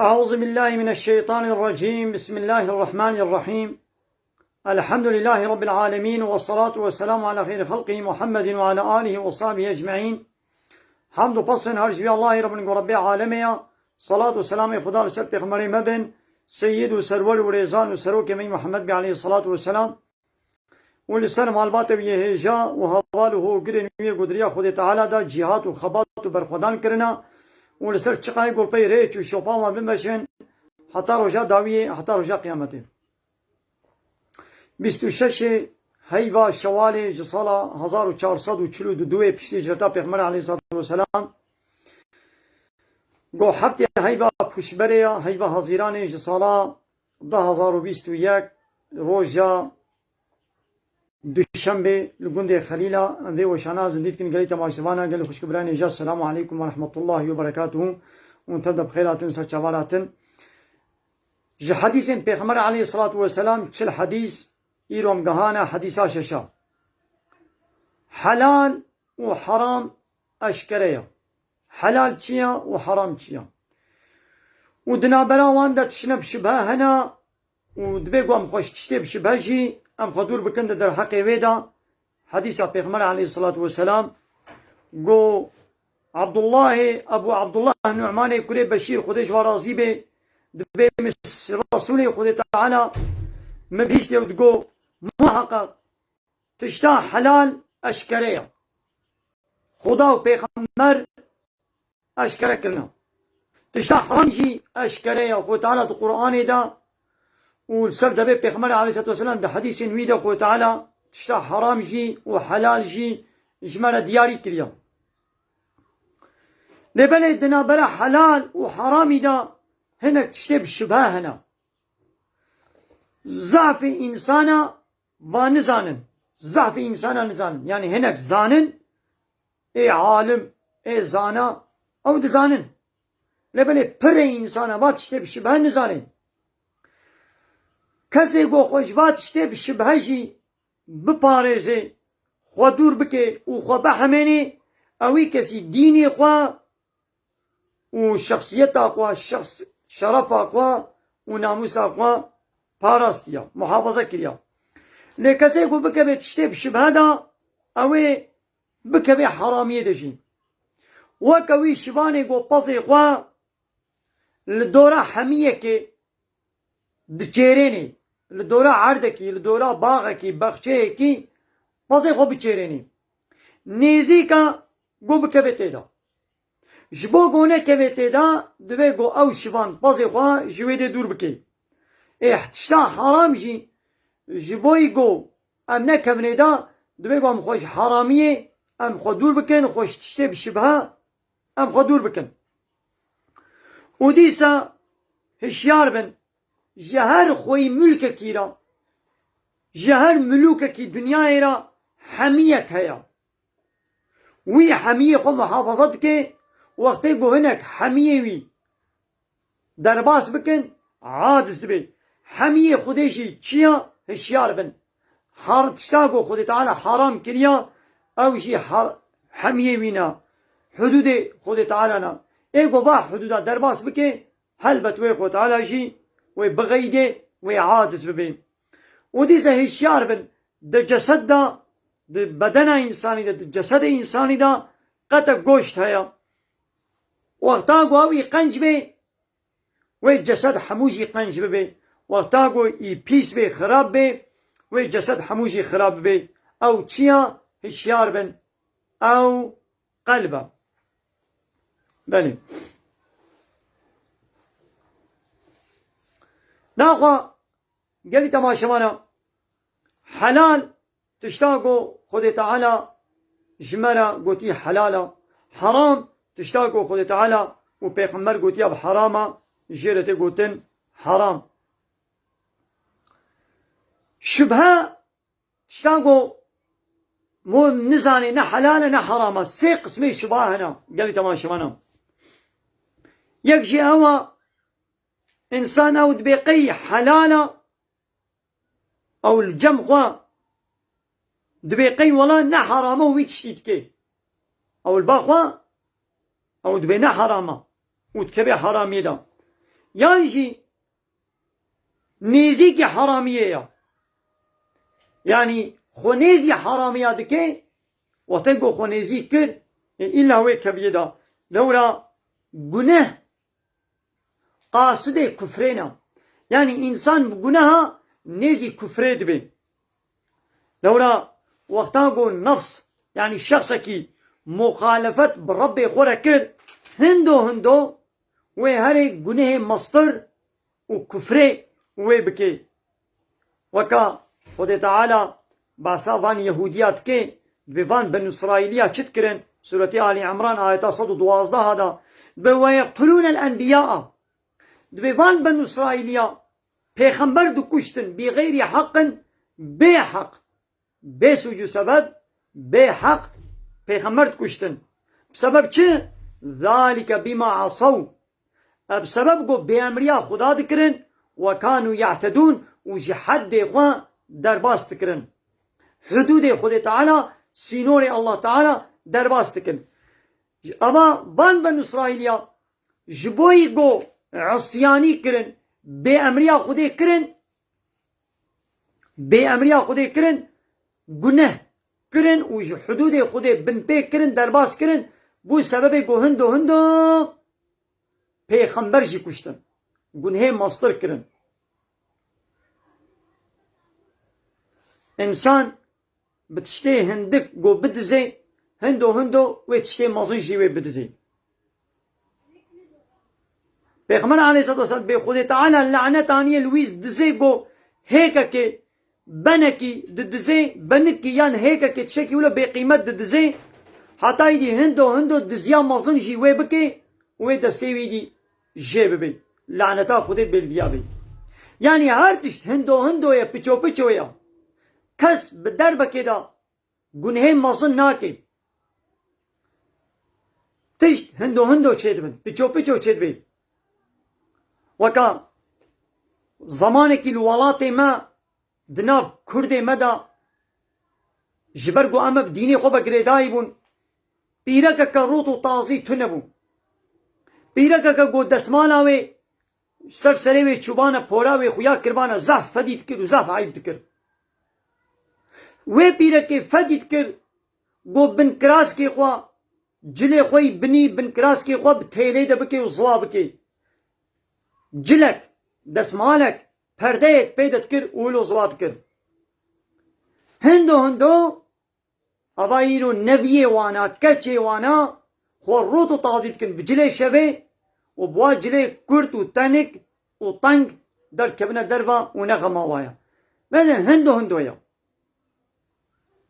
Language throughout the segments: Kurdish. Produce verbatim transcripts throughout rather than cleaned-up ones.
أعوذ بالله من الشيطان الرجيم. بسم الله الرحمن الرحيم. الحمد لله رب العالمين، والصلاة والسلام على خير خلقه محمد وعلى آله وصحبه أجمعين. Hamd û pesên her ji vî Allahê re bin ku Rebbê alemê ya. Salat û selamê Xuda li ser pêxemberê me bin, seyyid û serwer û rêzan û serokê me Muhammed bê aleyhi salatu ve selam. û li ser malbatê wî yê hêja û heval û hogirên wî yê ku di riya Xwedê Teala de cîhat û xebat û berxwedan kirina û li ser çiqayê ku pey rêç û şopa wan bimeşin heta roja dawiyê, heta roja qiyametê. Bîst û şeşê heyva şewalê ji sala hezar û çar sed û çil û du piştî hicreta Pêxemberê aleyhissalatu vesselam, go heftê heyva pûşberê ya, heyva Hezîranê ji sala du hezar û bîst û yek roja Duşenbê li gundê Xelîla, em vê weşana zindî dikin gelî temaşevana, gelî xwişk û birayên hêja, Selamu aleykum ve rahmetullahi ve berekatuhu. Hûn tev de bi xêr hatin, ser çavan hatin. Ji hedîsên Pêxember aleyhissalatu vesselam çil hedîs, îro em gehana hedîsa şeşa. Helal û heram eşkere ya. Helal çi ya û heram çi ya? Û di navbera wan de tiştine bi şibhe hene, û divê ku em xwe ji tiştê bi şibhe jî em xwe dûr bikin di derheqê wê de. Hedîsa Pêxember aleyhissalatu vesselam, go Abdullahê, Ebû Abdullah Nu'manê kurê Beşîr, Xwedê ji wa razî bê, dibê min Resûlê Xwedê Teala min bihîstiye û digo, muheqeq tişta helal eşkere ya. Xuda û Pêxember eşkere kirina. Tişta heram jî eşkere ya. Xwedê Teala di Qur'anê de û li ser devê Pêxemberê aleyhissalatu vesselam di hedîsên wî de Xwedê Teala tişta heram jî û helal jî ji me re diyarî kiriya. Lê belê di navbera helal û heramî de hinek tiştê bi şibhe hene. Zafê însana va nizanin. Zafê însana nizanin. Yanî hinek zanin, ê alim, ê zana, ew dizanin. Lê belê pirê însana va tiştê bi şibhe nizanê. Kesê ku xwe ji va tiştê bi şibhe jî biparêzê, xwe dûr bike û xwe bihemênê, ewî kesî dînê xwe û şexsiyeta xwe, şexs-, şerefa xwe û namûsa xwe parastiya, muhafaza kiriya. Lê kesê ku bikeve tiştê bi şibhe de, ew ê bikeve heramiyê de jî. Weke wî şivanê ku pezê xwe li dora hemiyekê diçêrênê, li dora erdekî, li dora baxekî, baxçeyekî pezê xwe biçêrênê. Nêzîka ku bikeve tê de. Ji bo ku nekeve tê de, divê ku ew şivan pezê xwe ji wê dê dûr bike. Ê tişta heram jî ji bo yî ku em nekevnê de, divê ku em xwe ji heramiyê em xwe dûr bikin, xwe ji tiştê bi şibhe em xwe dûr bikin. Û dîsa hişyar bin, ji her xweyî mulkekî re, ji her milûkekî dinyayê re hemiyek heye. Wî hemiyê xwe muhafaza dike, wextê ku hinek hemiyê wî derbas bikin, aciz dibe. Hemiyê Xwedê jî çi ya? Hişyar bin. Har tişta ku Xwedê Teala haram kiriya, ew jî har-, hemiyê wî ne. Hudûdê Xwedê Teala ne. Ê ku va hudûda derbas bike, helbet wê Xwedê Teala jî wê bixeyde, wê aciz bibe. Û dîsa hişyar bin, di cesed de, di bedena însanî de, di cesedê însanî de qetek goşt heye. Wexta ku ew î qenc bê, wê cesed hemû jî qenc bibe. Wexta ku î pîs bê, xirab bê, wê cesed hemû jî xirab bibe. Ew çi ya? Hişyar bin. Ew qelb e. Belê. Naxwe gelî temaşevana helal tişta ku Xwedê Teala ji me re gotî helal e. Heram tişta ku Xwedê Teala û Pêxember gotiya bi heram e, jê re tê gotin heram. Şibhe tişta ku mo nizanê ne helal e ne heram e. Sê qismê şibha hene gelî temaşevana. Yek jî ew e, însan ew dibê qey helal e, ew li cem xwe dibê qey wela ne heram e û wî tiştî dike. Ew li ba xwe, ew dibê ne heram e û dikeve heramiyê de. Yan jî nêzîkî heramiyê ya. Yanî xwe nêzî heramiya dike, wextê ku xwe nêzî kir, ê îlla wê keviyê de. Lewra guneh qasidê kufrê ne. Yanî însan bi guneha nêzî kufrê dibe. Lewra wexta ku nefs, yanî şexsekî muxalefet bi Rebbê xwe re kir, hindo hindo wê herê gunehê mestir û kufrê wê bike. Weka Xwedê Teala behsa van Yehûdiya dike, dibê van Benû Îsraîliya çi dikirin? Sûretê Alî Imran ayeta sed û duwazdeh de dibê, "Ve yeqtulûnel enbiyaa." Dibê van Benû Îsraîliya pêxember dikuştin, bî xeyrî heqin, bê heq, bê sûc û sebeb, bê heq pêxember dikuştin. Bi sebeb çi? "Zalike bîma asaw." Ev sebeb ku bêemriya Xuda dikirin, "Ve kanû ye'tedûn", û ji heddê xwe derbas dikirin. Hudûdê Xwedê Teala, sînorê Allah Teala derbas dikin. Eva van Benû Îsraîliya ji bo yî ku isyanî kirin, bêemriya Xwedê kirin, bêemriya Xwedê kirin, guneh kirin û ji hudûdê Xwedê binpê kirin, derbas kirin, bû sebebê ku hindo hindo pêxember jî kuştin. Gunhê mestir kirin. Însan bi tiştê hindik ku bidizê, hindo hindo wê tiştê mezin jî wê bidizê. Pêxember aleyhisselatu vesselam bê Xwedê Teala lanet aniye li wî dizê ku hêkekê benekî didizê, benikî yan hêkekê tiştekî wilo bêqîmet didizê, heta îdî hindo hindo diziya mezin jî wê bike, wê destê wî dî jê bibê. Laneta Xwedê bêlviya bê. Yanî her tişt hindo hindo ye, piço piço ye. Kes bi derbekê de gunhê mezin nake. Tişt hindo hindo çêdibin, piço piço çêdibê. Weka zemanekî li welatê me, di nav Kurdê me de, ji ber ku em bi dînê xwe ve girêdayî bûn, pîrekeke rût û tazî tune bû. Pîrekeke ku desmala wê ser serê wê çûbane, pora wê xuya kiribane, zehf fedî dikir û zehf eyb dikir. Wê pîrekê fedî dikir, ku binkiraskê xwe, cilê xwe yî binî, binkiraskê xwe bi têlê de bike û ziwa bike. Cilek, desmalek, perdeyek pê de dikir û wilo ziwa dikir. Hindo hindo, ava îro neviyê wana, keçê wana, xwe rût û tazî dikin bi cilê şevê û bi wa cilê kurt û tenik û teng derdikevine derva û ne xema wa ye. Mezin hindo hindo ye.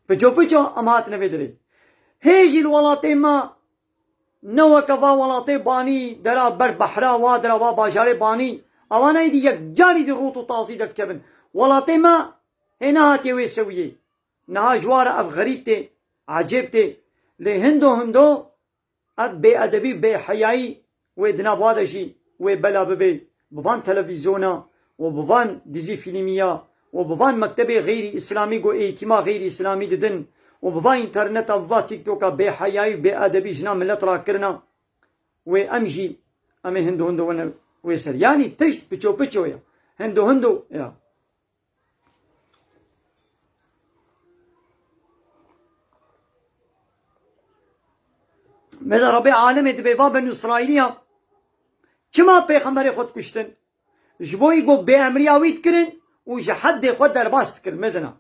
Piço piço em hatine vê dirê. Hê jî li welatê me ne weke va welatê banî, dera ber behra wa, dera va bajarê banî. Ewana êdî yek carî dî rût û tazî derdikevin. Welatê me hê nehatiye wê sewiyê. Niha ji wa re ev xerîb tê, ecêb tê. Lê hindo hindo ev bêedebî, bêheyayî wê di nav wa de jî wê bela bibê. Bi van televîzyona û bi van dizî fîlmiya û bi van mektebê xeyrî îslamî ku eğîtîma xeyrî îslamî didin û bi van înterneta, bi va TikToka bêheyayî û bêedebî jina milet rakirina wê, em jî em ê hindo hindo wene wê ser. Yanî tişt piço piço ye. Hindo hindo ya. Mesela Rabbê alemê dibê va Benû Îsraîliya çima pêxemberê xwe dikuştin? Ji bo yî ku bêemriya wî dikirin û ji heddê xwe derbas dikirin. Mezina.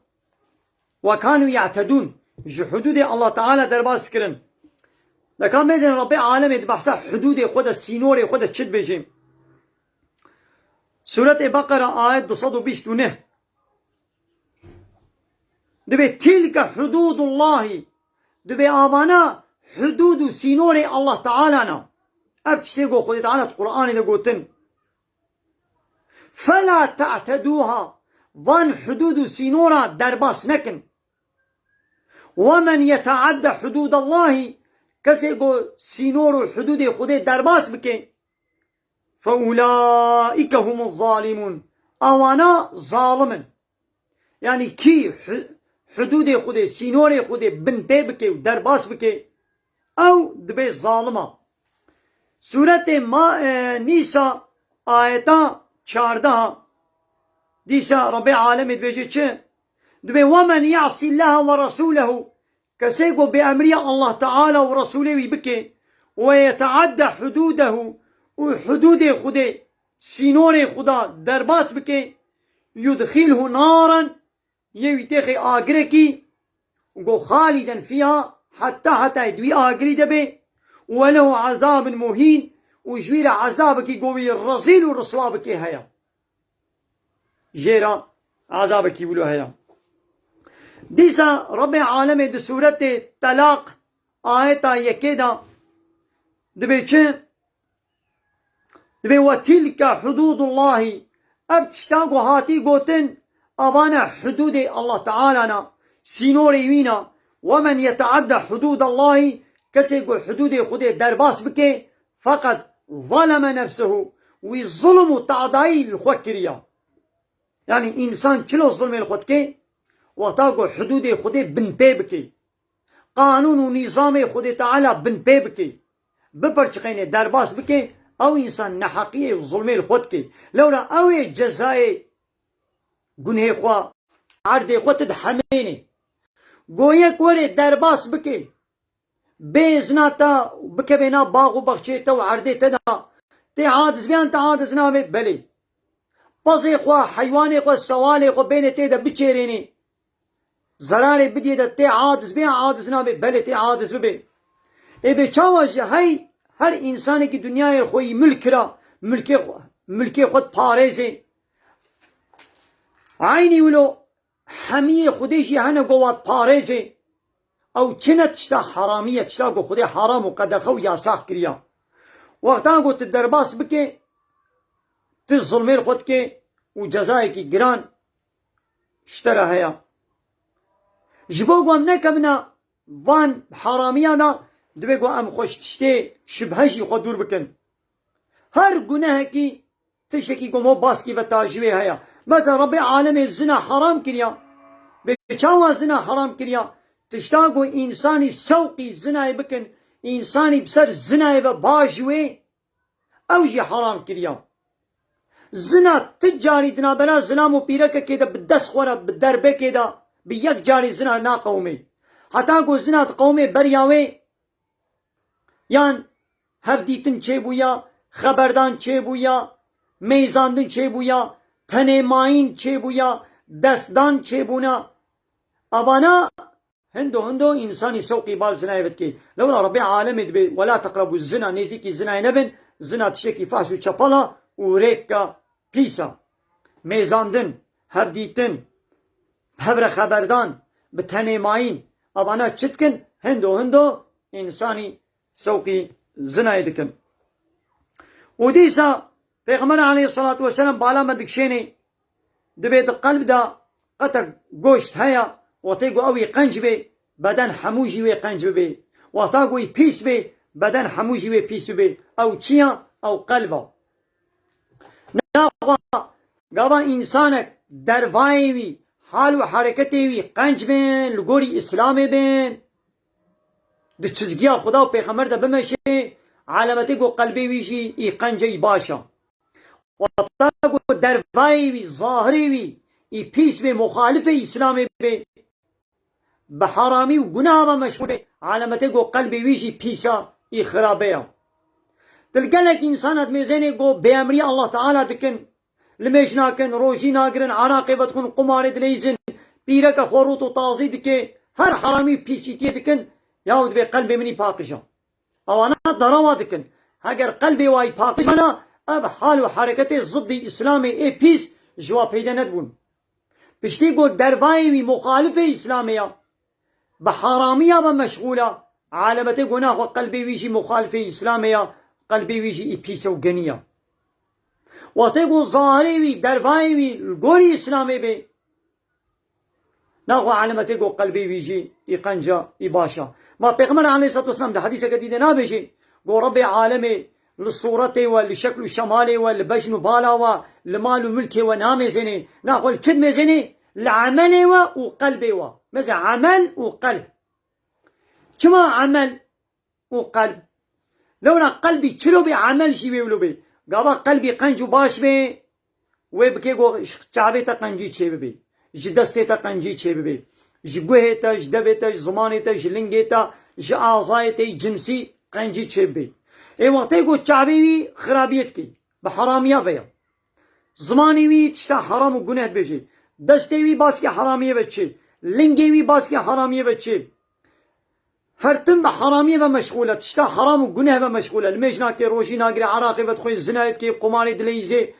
Ve kanu ya'tedûn. Ji hudûdê Allah Teala derbas dikirin. Deka mezin Rabbê alemê di behsa hudûdê xwe de, sînorê xwe de çi dibêjê? Sûretê Beqera ayet du sed û bîst û neh. Dibê tilke hududullahi. Dibê avana hudûd û sînorê Allah Teala ne. Ev tiştê ku Xwedê Teala di Qur'anê de gotin. Fela ta'teduha. Van hudûd û sînora derbas nekin. Ve men yeteadde hudûdallahî. Kesê ku sînor û hudûdê Xwedê derbas bike. Fe ulaîke humuz zalimûn. Awana zalim in. Yanî kî hu-, hudûdê Xwedê, sînorê Xwedê binpê bike û derbas bike, ew dibe zalim a. Sûretê ma-, e, Nîsa ayeta çardeha. Dîsa Rebbê alemê dibêje çi? Dibê, "Ve men ya'sî Llaha ve resûlehu." Kesê ku bêemriya Allah Teala û Resûlê wî bike, "ve yeteadde hudûdehu", û hudûdê Xwedê, sînorê Xweda derbas bike, "yudxilhu naran", yê wî têxê agirekî, go xaliden fiha, heta heta di wî agirî de be, "ve lehu azabun muhîn", û ji wî re ezabekî go wî rezîl û riswa bike heye. Jê re ezabekî wilo heye. Dîsa Rebbê alemê di sûretê Telaq ayeta yekê de dibê çi? Dibê, "Ve tilke hudûdullahî." Ev tişta ku hatî gotin, avane hudûdê Allah Teala ne, sînorê wî ne. "Ve men yeteadde hudûdallahî", kesê ku hudûdê Xwedê derbas bike, "feqed zaleme nefsehu", wî zulm û tadayî li xwe kiriye. Yanî însan çilo zulmê li xwe dike? Wexta ku hudûdê Xwedê binpê bike, qanûn û nîzamê Xwedê Teala binpê bike, bipirçiqêne, derbas bike, ew însan neheqiyê û zulmê li xwe dike. Lewra ew ê cezayê gunhê xwe, erdê xwe tu dihemênê. Go yek were derbas bike, bê zina te, bikeve na bax û baxçeyê te û erdê te de, tê adizbiyan te adiz nabe? Belê. Pezê xwe, heywanê xwe, sewalê xwe bêne tê de biçêrênê, zerarê bidiyê de, tê adiz bê, adiz nabe? Belê, tê adiz bibe. Ê bê çawa ji hey her însanekî dinyayê xwe yî milk kira, milkê xwe, milkê xwe diparêzê? Eynî wilo hemiyê Xwedê jî hene go wa diparêzê. Ew çi ne tişta heramî ye, tişta ku Xwedê heram û qedexe û yasax kiriya. Wexta ku tu derbas bike, tu zulmê li xwe dike û cezayekî giran ji te re heye. Ji bo ku em nekevina van haramiyan de, divê ku em xwe ji tiştê şibhe jî xwe dûr bikin. Her gunehekî tiştekî ku me baskî ve ta ji wê heye. Mesela Rebbê alemê zina haram kiriya. Bê çawa zina haram kiriya? Tişta ku însanî sewqî zinayê bikin, însanî bi ser zinayê ve baş wê, ew jî haram kiriya. Zina ti carî di navbera zilam û pîrekekê de bi dest xwe re, bi derbekê de, bi yek carî zina naqewimê. Heta ku zina diqewimê beriya wê, yan hevdîtin çêbûya, xeberdan çêbûya, mêzandin çêbûya, tenêmayîn çêbûya, destdan çêbûna. Avana hindo hindo însanî sewqî bal zinayê ve dike. Lewra Rebbê alemê dibê, "Wela teqrebû zina", nêzîkî zinayê nebin, zina tiştekî fahş û çepal a û rêka pîs a. Mêzandin, hevdîtin, bi hev re xeberdan, bi tenêmayîn, avana çi dikin? Hindo hindo însanî sewqî zinayê dikin. Û dîsa Pêxember aleyhissalatu vesselam bala me dikişênê, dibê di qelb de qetek goşt heye, wextê ku ew ê qenc bê, beden hemû jî wê qenc bibê. Wexta ku wî pîs bê, beden hemû jî wê pîs bibê. Ew çi ya? Ew qelb a. Naxwe gava însanek dervayê wî, hal û hereketê wî qenc bên, li gorî Îslamê bên, di çizgiya Xuda û Pêxember de bimeşê, alametê ku qelbê wî jî î qenc e, î baş e. Wexta ku dervayê wî, zahirê wî î pîs bê, muxalifê Îslamê bê, bi haramî û gunaha ve meşgûl bê, alametê ku qelbê wî jî pîs a, î xirabe ya. Dil gelek însan e dimêzênê ku bêemrî Allah Teala dikin, limêj nakin, rojî nagirin, eraqê vedixwin, qumarê dileyîzin, pîreke xwe rût û tazî dike, her haramî û pîsîtiyê dikin, yaw dibê qelbê min î paqij a. Ewana derewa dikin. Heger qelbê wa î paqij bana, ev hal û hereketê ziddî Îslamê ê pîs ji wa peyde nedibûn. Piştî ku dervayê wî muxalifê Îslamê ya, bi haramiya ve meşxûl a, alametê ku naxwe qelbê wî jî muxalifê Îslamê ya, qelbê wî jî î pîs e û genî ya. Wextê ku zahirê wî, dervayê wî li gorî Îslamê bê, naxwe alametê ku qelbê wî jî î qenc a, î baş a. Ma Pêxember aleyhissalatu vesselam di hedîseke dî de nabêjê, ku Rebbê alemê li sûretê we, li şekl û şemalê we, li bejn û bala we, li mal û milkê we namêzênê. Naxwe li çi dimêzênê? Li emelê we û qelbê we. Mesela emel û qelb. Çima emel û qelb? Lewra qelbî çilo bê, emel jî wê wilo bê. Gava qelbî qenc û baş bê, wê bikê ku ji çavê te qencî çêbibê, ji destê te qencî çêbibê, ji guhê te, ji devê te, ji zimanê te, ji lingê te, ji azayê te yî cinsî qencî çêbibê. Ê wextê ku çavê wî xirabiyê dikê, bi heramiya ve ya. Zimanê wî tişta heram û guneh dibêjê. Destê wî baskê heramiyê ve çê. Lingê wî baskê heramiyê ve çê. Her tim bi heramiyê ve meşxûl e. Tişta heram û guneh ve meşxûl e. Limêj nake, rojî nagire, eraqê vedixwe, zinayê dike, qumarê dileyîzê.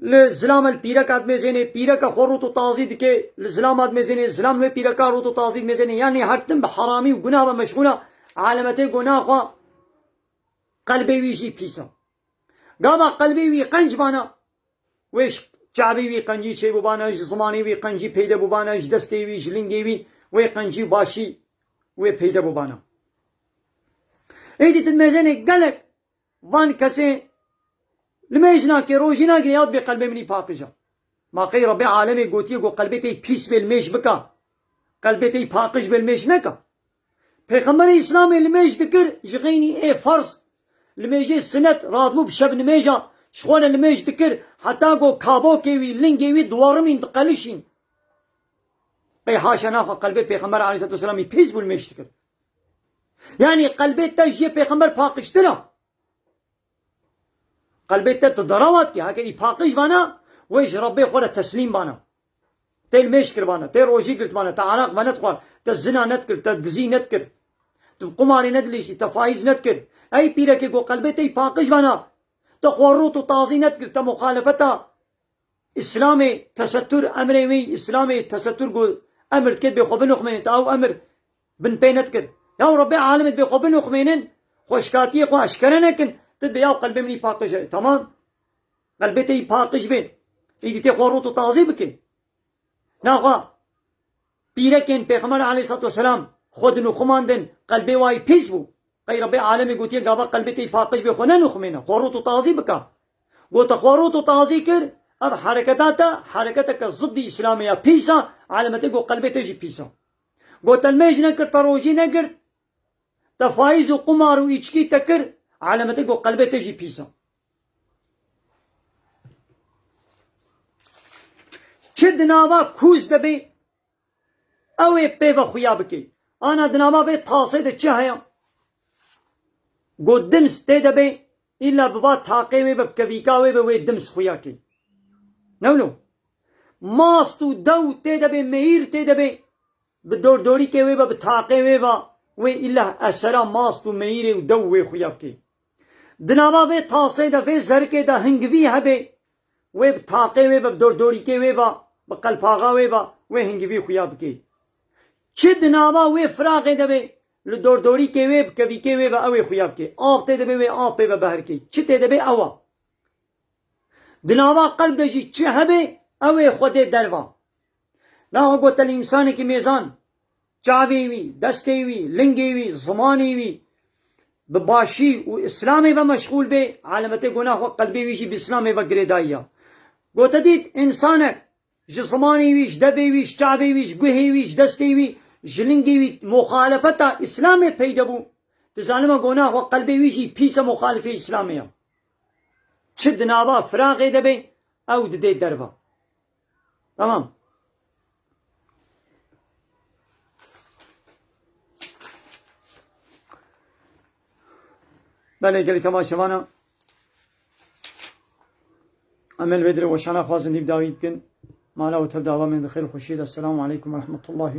Li zilam el pîreka dimêzênê, pîreka xwe rût û tazî dike, li zilama dimêzênê, zilam li wê pîreka rût û tazî dimêzênê. Yanî her tim bi heramî û guneh ve meşxûl e. Elemetê ku naxwe qelbê wî jî pîs e. Gava qelbê wî qenc bana, wê ji çavê wî qencî çêbûbana, ji zimanê wî qencî peyde bûbana, ji destê wî, ji lingê wî wê qencî û başî wê peyde bûbana. Êdî tu dimêzênê gelek van kesê limêj nake, rojî nagire ya dibê qelbê min î paqij e. Ma qey Rebbê alemê gotiye ku qelbê te yî pîs bê limêj bika? Qelbê te yî paqij bê limêj neka? Pêxemberê Îslamê limêj dikir, ji xeynî ê ferz, limêjê sinet, radibû bi şeb nimêja, ji xwe re limêj dikir, heta ku kabokê wî, lingê wî diwerimîn, diqelişîn. Qey haşa naxwe qelbê Pêxember aleyhisselatu vesselamî pîs bû limêj dikir. Yanî qelbê te ji yê Pêxember paqijtir e. Qelbê te tu derawa dikî, heke î paqij bana, wê ji Rebbê xwe re teslîm bana. Tê limêj kiribana, tê rojî girtibana, te eraq venedixwar, te zina nedikir, te dizî nedikir, tu bi qumarê nedilîsî, te faîz nedikir. Ey pîrekê ku qelbê te yî paqij bana, te xwe rût û tazî nedikir, te muxalefeta Îslamê, tesetur emrê wê, Îslamê tesetur ku emir dike bê xwe binuxmêne, te ew emir bin pê nedikir. Ya Rebbê alemê bê xwe binuxmênin, xweşkatiyê xwe eşkere nekin, tu dibê ya qelbê min î paqij e. Tamam. Qelbê te î paqij bê. Îdî tê xwe rût û tazî bike. Naxwe pîrekên Pêxember aleyhisselatu vesselam xwe dinuxumandin, qelbê wayî pîs bû. Qey Rebbê alemê gotiye gava qelbê te yî paqij bê, xwe nenuxumêne, xwe rût û tazî bika. Gote xwe rût û tazî kir, ev hereketa te hereketeke ziddî Îslamê ya, pîs e, elemetê ku qelbê te jî pîs e. Gote limêj nekir, te rojî negirt, te faîz û qumar û îçkî te kir, elemetê ku qelbê te jî pîs e. Çi di nava kûz de bê, ew ê pê ve xuya bike. Ana di nava vê tasê de çi heye? Got dims tê de bê, îlla bi va taqê wê be, bi kevîka wê be, wê dims xuya ke. Ne wilo? Mast û dew tê de bê, meyîr tê de bê, bi dordorîkê wê be, bi taqê wê be, wê îlla esera mast û meyîrê û dew wê xuya bike. Di nava vê tasê de, vê zerikê de hingivî hebe, wê bi taqê wê be, bi dordorîkê wê be, bi qelpaxa wê be, wê hingivî xuya bike. Çi di nava wê firaxê de be, li dordorîkê wê, bi kevîkê wê be, ew ê xuya bike. Av tê de be, wê av pê ve beher ke. Çi tê de be, ew e. Di nava qelb de jî çi hebe, ew ê xwe dê derva. Naha gote li însanekî mêzan, çavê wî, destê wî, lingê wî, zimanê wî bi başî û Îslamê ve meşxûl bê, elemetê ku naxwe qelbê wî jî bi Îslamê ve girêdayî ya. Gote dît, însanek ji zimanê wî, ji devê wî, ji çavê wî, ji guhê wî, ji destê wî, ji lingê wî muxalefeta Îslamê peyde bû. Tu zanime ku naxwe qelbê wî jî pîse muxalifê Îslamê ya. Çi di nava firaxê de be, ew didê derva. Tamam. Belê gelî temaşevana, em ê li vê dirê weşana xwazin dîv dawî bikin. Mala û tev dava me di xêr û xweşiyê de. Esselamu aleykum ve rahmetullahi ve